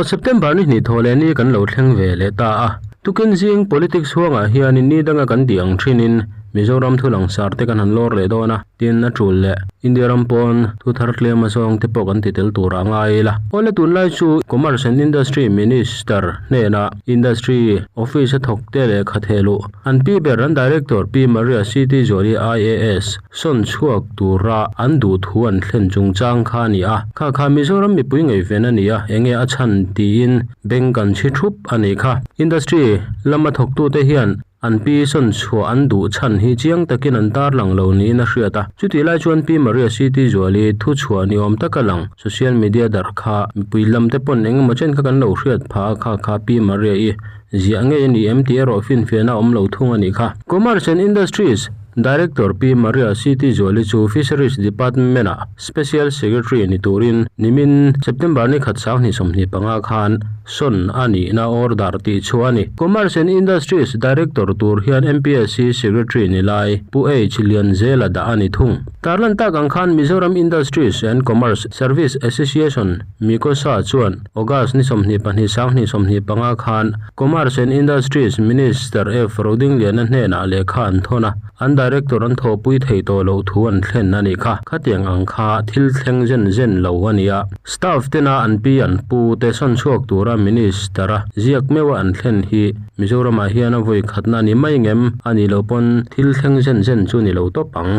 Aw September ni hnih thawh leh ni kan lo thleng ve leh ta a. Tukin zing politics huangah hianin ni danga kan tih ang thinin Mizoram thu langsar te kan han lawr leh dawn a. Tin, a tul leh India ram pawn thu thar tlem a zawng te pawh kan ti tel tur ah ngai ila. Awle tunlai chu Commerce and Industry Minister hnenah Industry Office a thawk te leh kha theh luh an pi ber an Director Pi Maria CT Zuali IAS sawn chhuak tura an duh thu an thlen chungchang kha a ni a. Kha kha Mizoram mipui ngaihven a ni a, enge a chhan tiin beng kan chhi thup a nih kha. Industry lama thawktute hian An pi sawn chhuah an duh chhan hi chiang takin an tarlang lo niin a hriat a. Chutih lai chuan Pi Maria CT Zuali thu chhuah ni awm taka lang social media darh kha mipui lam te pawn eng emaw chen kha kan lo hriat phah a, kha kha Pi Maria i ziah ngei a ni em tih erawh finfiahna awm lo thung a nih kha. Commerce and Industries Director Pi Maria CT Zuali chu Fisheries Department-ah Special Secretary ni turin nimin September ni khat 2025 khan sawn a nihna order tih chhuah a ni. Commerce and Industries Director tur hian MPSC Secretary ni lai Pu H Lianzela dah a ni thung. Tarlan tak ang khan Mizoram Industries and Commerce Service Association, MICOSA, chuan August ni 22 2025 khan Commerce and Industries Minister F Rodingliana hnenah lehkha an thawn a. An director an thawhpui thei tawh loh thu an thlen a nih kha. Khatiang ang kha thil thleng zen zen lo a nia. Staff tena an pi an pu te sawn chhuak tura minister a ziak meuh a an thlen hi Mizoramah hian a vawi khatna a ni mai ngem a nih loh pawn thil thleng zen zen chu ni lo tawp ang.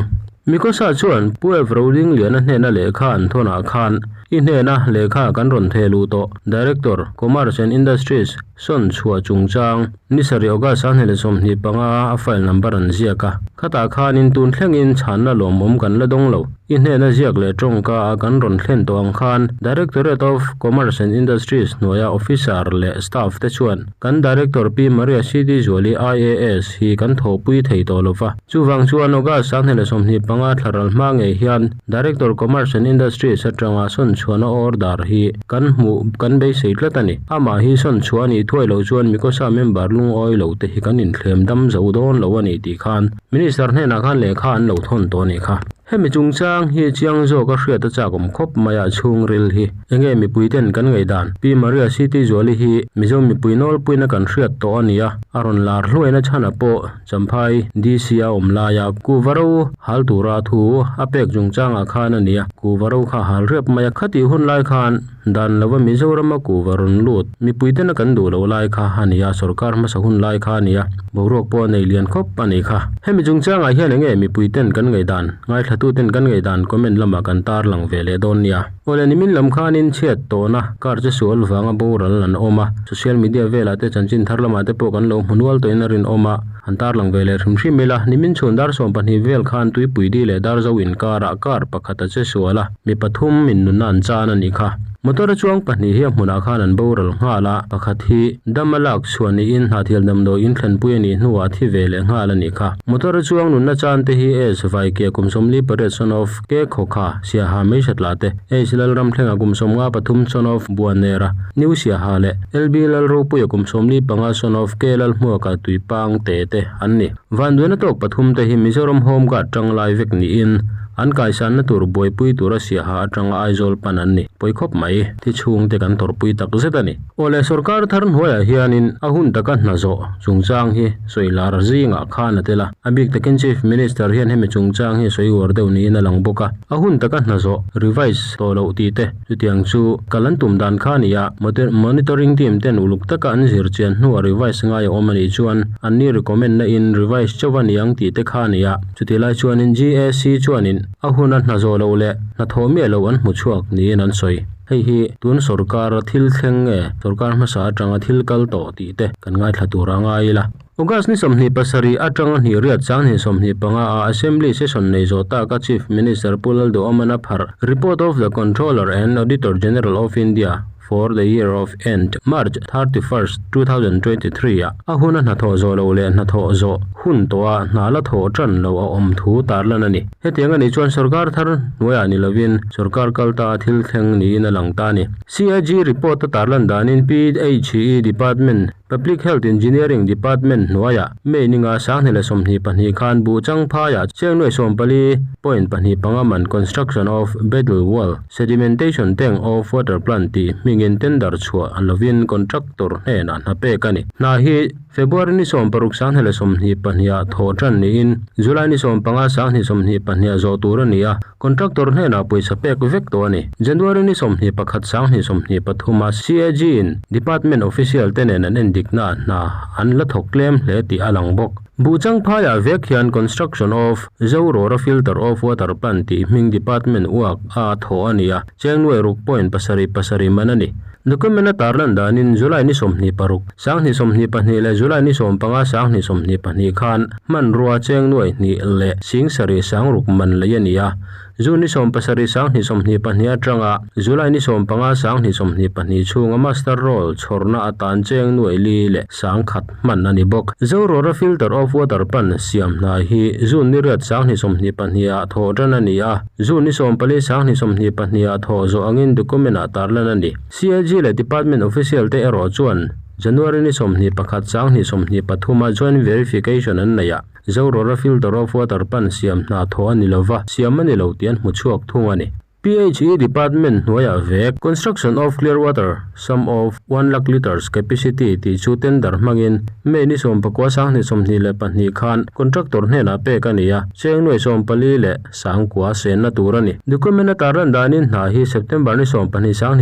Mikosa chuan Pu Ev Rodingliana hnena lehkha an thawnah khan i hnena lehkha kan rawn theh luh tawh Director, Commerce and Industries, Sawn chhuah chungchang, ni sarih August a hnele 25 a file number an ziak a. Khatah khanin tun thlengin chhanna lawmawm kan la dawng lo. I hnena ziak leh tawngka a kan rawn thlen tawh ang khan Directorate of Commerce and Industries hnuaia officer leh staff te chuan kan Director Pi Maria CT Zuali IAS hi kan thawhpui thei tawh lo va. Chuvang chuan August a hnele 25 thla ral hma ngei hian Director Commerce and Industries atanga sawn chhuahna order hi kan hmuh kan beisei tlat a ni. Amah hi sawn chhuah a nih thuai loh chuan Mikosa member lungawi lo te hi kan inthlem dam zo dawn lo a ni tih khan Minister hnenah khan lehkha an lo thawn tawh a nih kha. Hemi chungchang hi chiang zawk a hriat a chak awm khawp mai a chhungril hi. Enge mipui ten kan ngaihdan? Pi Maria CT Zuali hi Mizo mipui nawlpuina kan hriat tawh a ni a, a rawn lar hluaina chhanah pawh Champhai DC a awm laia kuhva ro hal tura thu a pek chungchangah khan a ni a, kuhva ro kha hal riap mai a. Khatih hun lai khan dan lova Mizorama kuhva rawn lut mipuitena kan duh loh lai kha a ni a, sorkar hmasa hun lai kha a ni a, boruak pawh a nei lian khawp a nih kha. Hemi chungchangah hian enge mipuiten kan ngaihdan, ngaithlatuten kan ngaihdan comment lamah kan tarlang ve leh dawn nia. Awle nimin lam khanin chhiat tawhna car che sual vanga boral an awm a, social media velah te chanchin thar lamah te pawh kan lo hmu nual tawhin a rinawm a, an tarlang ve leh hrim hrim ila. Nimin chhun dar 12 vel khan Tuipuidi leh Darzo inkarah car pakhat a che sual a, mi pathum in nunna an chan a nih kha. Motor a chuang pahnih hi a hmunah khan an boral nghal a, pakhat hi dam a lak chhuah niin hnahthial damdawi in thlenpui a nih hnuah a thi ve leh nghal a nih kha. Motor a chuang nunna chan te hi S Vaikia kum 48 son of Ke Khawkha, Siaha Meisatla te, H Lalramthlenga kum 53 son of Buanera, New Siaha leh LB Lalropuia kum 45 son of K Lalhmuaka Tuipang te te an ni. Vanduaina tawk pathum te hi Mizoram Home Guard tanglai vek niin an kaisanna tur buaipui tura Siaha atanga Aizawl pan an ni. Pawi khawp mai, thi chhungte kan tawrhpui tak zet a ni. Awle sorkar thar hnuaiah hianin a hun taka hna zawh chungchang hi sawi lar zingah khan a tel a. A bik takin Chief Minister hian hemi chungchang hi sawi uar deuh niin a lang bawk a. A hun taka hna zawh, revise, tawh loh tih te, chutiang chu kal an tum dan kha a ni a. Monitoring team ten uluk taka an zir chian hnuah revise ngai a awm a nih chuan anni recommend na in revise chauh a ni ang tih te kha a ni a. Chutih lai chuanin GAC chuanin a huna hna zawh loh leh hna thawh miah loh an hmu chhuak niin an sawi. Hei hi tun sorkar thil thleng nge sorkar hmasa atanga thil kal tawh tih te kan ngaithla tur a ngai ila. August ni 27 atanga hnih riat 2025 a Assembly session nei zawh taka Chief Minister Pu Lalduhawmana phar Report of the Controller and Auditor General of India for the year of end March 31st, 2023 ah a huna hnathawh zawh loh leh hnathawh zawh. hun tawhah hna la thawh tan loh a awm thu tarlan a ni. Hetiang a nih chuan sorkar thar hnuaiah ni lovin sorkar kal ta a thil thleng niin a lang ta a ni. CAG report a tarlan danin PHE Department, Public Health Engineering Department hnuaiah May ninga 2022 khan buh chang phaiah cheng nuai 14.25 man Construction of Battle Wall, Sedimentation Tank of Water Plant tih hmingin tender chhuah lovin contractor hnenah hna pek a ni. Hna hi February ni 16 2022 ah thawh tan niin July ni 15 2022 ah zawh tur a ni a, contractor hnenah pawisa pek vek tawh a ni. January ni 21 2023 ah CAG in department official te nen an endikna ah hna an la thawk tlem hle tih a lang bawk. Buhchang phaiah vek hian Construction of Zorora Filter of Water Plant tih hming department work a thawh a ni a, cheng nuai ruk point pasarih pasarih man a ni. Document a tarlan danin July ni 26, 2022 leh July ni 15, 2022 khan hmanrua cheng nuai hnih leh sing sarih sang ruk man lei a ni a. June ni 17, 2022 atanga July ni 15, 2022 chhunga muster roll chhawrna atan cheng nuai li leh sang khat hman a ni bawk. Zorora filter of water pan siam hna hi June ni riat 2022 ah thawh tan a ni a. June ni 14, 2022 ah thawh zawh angin document ah tarlan a ni. CAG leh department official te erawh chuan January ni 21, 2023 a joint verification an nei a. Zorora filter of water pan siam hna thawh a ni lova, siam a ni lo tih an hmu chhuak thung a ni. PHE department hnuaiah vek Construction of clear water sum of one lakh litres capacity tih chu tender hmangin May ni 19 2022 khan contractor hnenah pek a ni a, cheng nuai 14 leh sangkua senna tur a ni. Document a tarlan danin hna hi September ni 12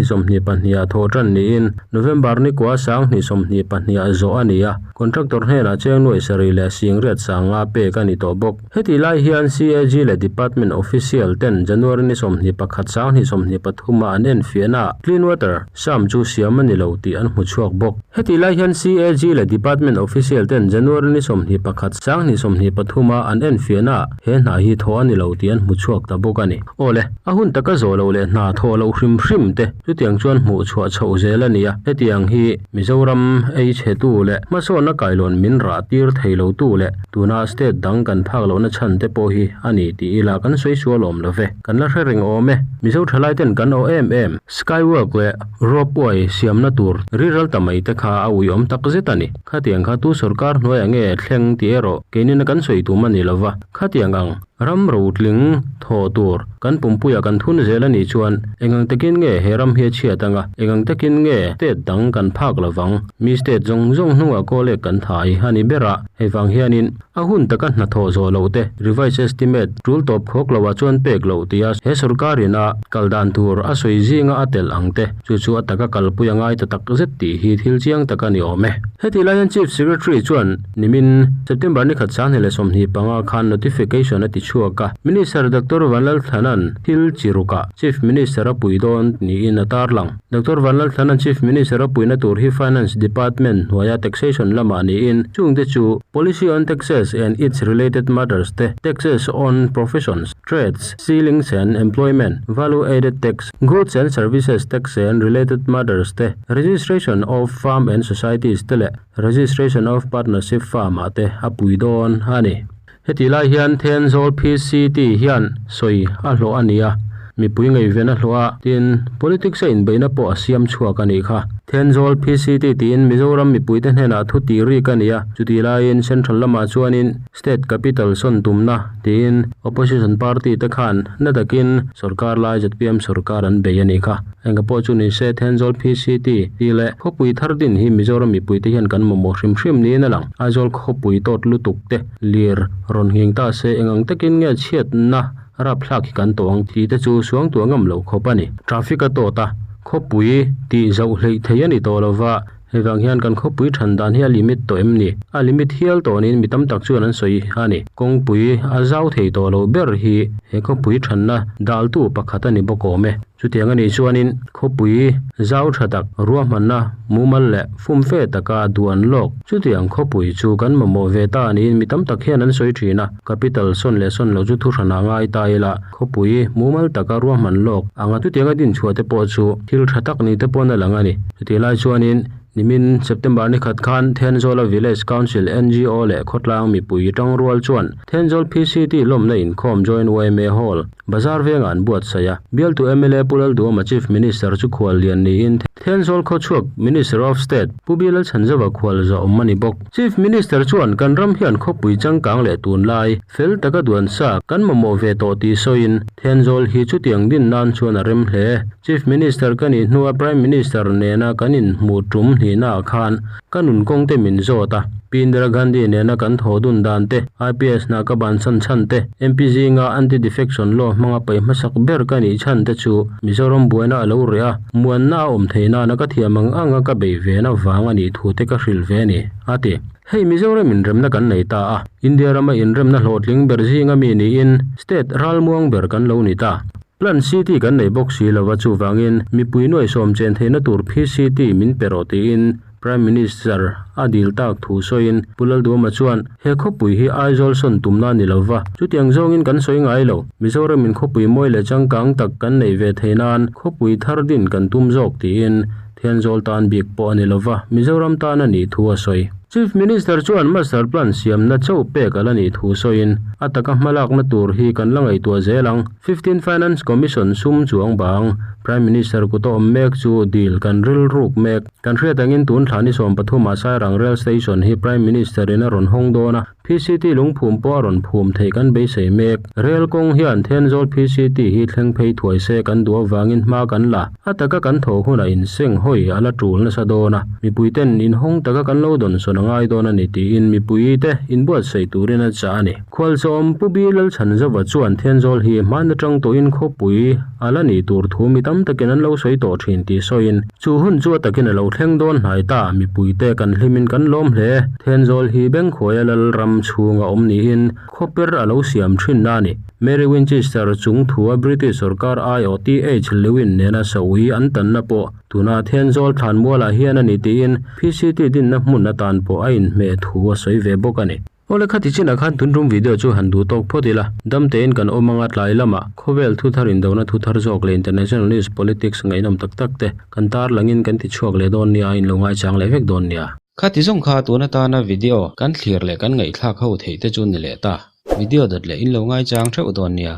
2022 ah thawh tan niin November ni kua 2022 ah zawh a ni a, contractor hnenah cheng nuai sarih leh singriat sanga pek a ni tawh bawk. Heti lai hian CAG leh department official ten January ni 21 2023 ah an enfiahna ah clean water sum chu siam a ni lo tih an hmu chhuak bawk. Heti lai hian CAG leh department official ten January ni 21 2023 ah an enfiahna ah he hna hi thawh a ni lo tih an hmu chhuak ta bawk a ni. Awle, a hun taka zawh loh leh hna thawh loh hrim hrim te chutiang chuan hmuh chhuah chhoh zel a ni a. Hetiang hi Mizoram ei chhetu leh hmasawnna kailawn min rah tir thei lo tu leh tuna state dang kan phak lohna chhan te pawh hi a ni tih ila kan sawi sual awm lo ve. Kan la hre reng awm e. Mizo thalai ten kan awh em em. Skywalk leh ropeway siamna tur riral ta mai te kha a uiawm tak zet a ni. Khatiang kha tu sorkar hnuaiah nge thleng tih erawh keinina kan sawi tum a ni lo va. Khatiang ang ram rotling thawh tur kan pumpuia kan thun zel a nih chuan engang takin nge he ram hi a chhiat anga, engang takin nge state dang kan phak lovang. Mi state zawng zawng hnungah kawlek kan thai a ni ber a, hei vang hianin a hun taka hnathawh zawh loh te revise estimate tul tawp khawk loah chuan pek loh tia he sorkarin a kal dan tur a sawi zinga a telh ang te chu chu a taka kalpui a ngai ta tak zet tih hi thil chiang tak a ni awm e. Heti laiin Chief Secretary chuan nimin September ni khat 2025 khan notification a ti chhuak a, Minister Doctor Vanlalthlana'n thil chi rukah Chief Minister a pui dawn niin a tarlang. Doctor Vanlalthlana'n Chief Minister a puina tur hi Finance Department hnuaia taxation lamah niin chungte chu Policy on Taxes and its related matters te, Taxes on Professions, Trades, Ceilings and Employment, Value Added Tax, Goods and Services Tax and related matters te, Registration of Firm and Societies te leh Registration of Partnership Firm ah te a pui dawn a ni. Heti lai hian Thenzawl PCT hian sawi a hlawh a ni a, mipui ngaihven a hlawh a, tin politics a inbeihna pawh a siam chhuak a nih kha. Thenzawl PCT tiin Mizoram mipuite hnenah thu tih rik a ni a, chutih laiin Central lamah chuanin State capital sawn tumna tiin Opposition party te khan na takin sorkar lai zpm sorkar an bei a nih kha. Engka pawh chu ni se Thenzawl PCT tih leh khawpui thar din hi Mizoram mipui te hian kan mamawh hrim hrim niin a lang. Aizawl khawpui tawt lutuk te lir rawn nghing ta se engang takin nge chhiatna rapthlak hi kan tawh ang tih te chu suang tuah ngam lo khawp a ni. Traffic a tawt a, khawpui tih zoh hleih thei a ni tawh lova, Hei vang hian kan khawpui than dan hi a limit tawh em ni? A limit hial tawh niin mi tam tak chuan an sawi a ni. Kawngpui a zau thei tawh lo ber hi he khawpui thanna daltu pakhat a ni bawk awm e. Chutiang a nih chuanin khawpui zau tha tak ruahmanna mumal leh fumfe taka duan lawk. Chutiang khawpui chu kan mamawh ve ta niin mi tam tak hian an sawi thin a. Capital sawn leh sawn loh chu thu hranah ngai ta ila khawpui mumal taka ruahman lawk anga chutianga dinchhuah te pawh chu thil tha tak ni te pawn a lang a ni. Chutih lai chuanin. Nimin September ni khat khan Thenzawla Village Council NGO leh khawtlang mipui tangrual chuan Thenzawl PCT lawmna inkhawm Joint yma Hall, Bazar vengah an buatsaih a. Bialtu mla Pu Lalduhawma Chief Minister chu khual lian niin Thenzawl khawchhuak Minister of State Pu Bilal Chhanzova khual zawh awm a ni bawk. Chief Minister chuan kan ram hian khawpui changkang leh tunlai fel taka duan sa kan mamawh ve tawh tih sawiin Thenzawl hi chutiang din nan chuan a rem hle. Chief Minister ka nih hnua Prime Minister nena kan inhmuh tum hnihnaah khan ka nun kawng te min zawt a. Pi Indira Gandhi nena kan thaw dun dan te, IPS hna ka bansan chhan te, MP zinga anti-defection law hmanga paih hmasak ber ka nih chhan te chu Mizoram buaina a lo reh a, muanna a awm theih nana ka thiam ang anga ka beih vena vang a nih thu te ka hrilh ve a ni, a ti. Hei Mizoram inremna kan nei ta a, India rama inremna hlawhtling ber zinga mi niin state ralmuang ber kan lo ni ta. Plan City kan nei bawk si lova chuvangin mipui nuaihsawm chen theihna tur PCT min pe rawh tiin Prime Minister a dil tak thu sawiin Pu Lalduhoma chuan he khawpui hi Aizawl sawn tumna a ni lova, chutiang zawngin kan sawi ngai lo. Mizoramin khawpui mawi leh changkang tak kan neih ve theih nan khawpui thar din kan tum zawk tiin Thianzawl tan bik pawh a ni lova, Mizoram tan a nih thu a sawi. Chief Minister chuan Master Plan siamna chauh pek a la nih thu sawiin, a taka hmalakna tur hi kan la ngaihtuah zel ang. 15 Finance Commission sum chuang bang, Prime Minister kuta awm mek chu dil kan rilruk mek. Kan hriat angin tun thla ni sawmpathumah Sairang Rail Station hi Prime Minister in a rawn hawng dawn a, PCT lungphum pawh a rawn phum theih kan beisei mek. Rel kawng hian Thenzawl PCT hi thleng phei thuai se kan duh avangin hma kan la. A taka kan thawh hunah inseng hawi a la tul nasa dawn a, mipui ten inhawng taka kan lo dawnsawn a ngai dawn a ni tiin mipui te inbuatsaih turin a chah a ni. Khualchawm Pu Bi Lalchhanzova chuan Thenzawl hi hman atang tawhin khawpui a la nih tur thu mi tam takin an lo sawi tawh thin tih sawiin, Chu hun chu a takin a lo thleng dawn hnai ta, mipuite kan hlimin kan lawm hle. Thenzawl hi Bengkhuaia Lalram chhunga awm niin khawper a lo siam thin a ni. Mary Winchester chung thua British sorkar aiawh TH Lewin nena saui an tanna pawh tuna Thenzawl thlanmualah hian a ni tiin PCT dinna hmun atan pawh a inhmeh thu a sawi ve bawk a ni. Awle khati chinah khan tuntum video chu han duh tawk phawt ila, dam tein kan awm anga tlai lamah khawvel thu thar indona thu thar zawk leh international news politics ngaihnawm tak tak te kan tar langin kan ti chhuak leh dawn nia a inlo ngaichang leh vek dawn nia. Khati zawng kha tun atana video kan thlir leh kan ngaihthlak ho theih te chu ni leh ta. Video dawt leh inlo ngaichang theuh dawn nia.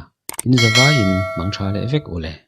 In zavaiin mang tha leh vek ule.